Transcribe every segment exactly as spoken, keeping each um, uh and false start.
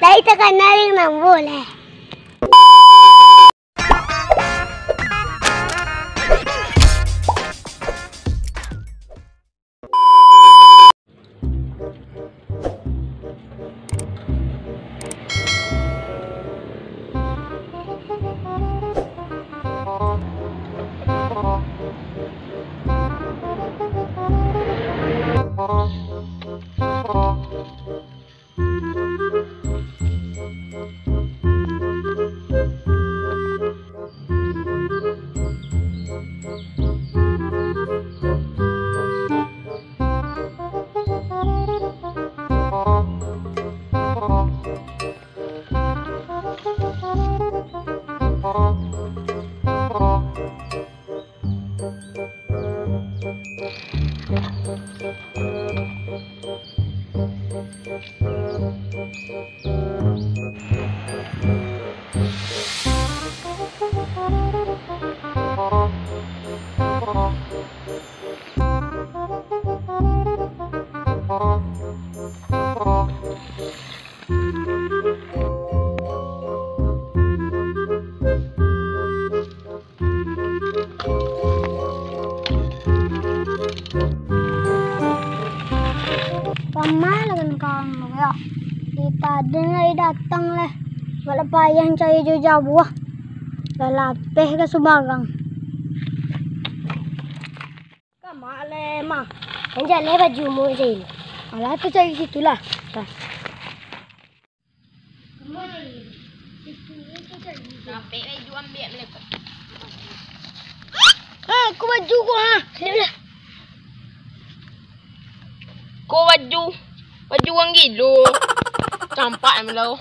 Ai takana dek nan buliah. Lamo lah kawan-kawan tu, yo. Di tadin lai datang leh. Buek lah payah cari jauah-jauah. Lah lapeh ka subarang. Ka ma leh, Ma? Kan jaleh baju mu cari. Alah, tu cari situ lah. Nah. Sampai baju ambiak malekot. Ah, ko baju ko, ha. Sini lah. Ko baju, baju urang gilo. Campak ambiak lo.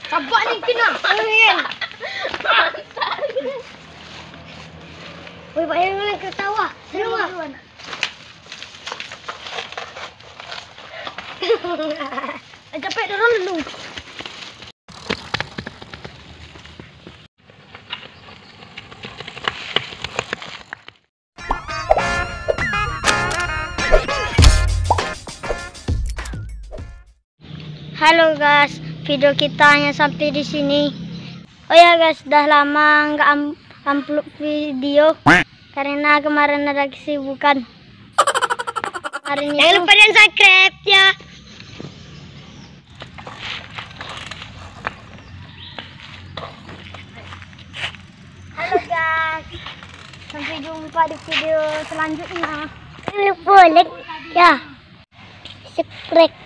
Sabak ni kena. Woi, banyak orang ketawa. Seru ah. Capek dulu. Halo guys, video kita hanya sampai di sini. Oh ya guys, dah lama nggak am- upload video karena kemarin ada kesibukan. Hari ini jangan lupa dan subscribe ya. Halo guys, sampai jumpa di video selanjutnya. Jangan lupa like ya, subscribe.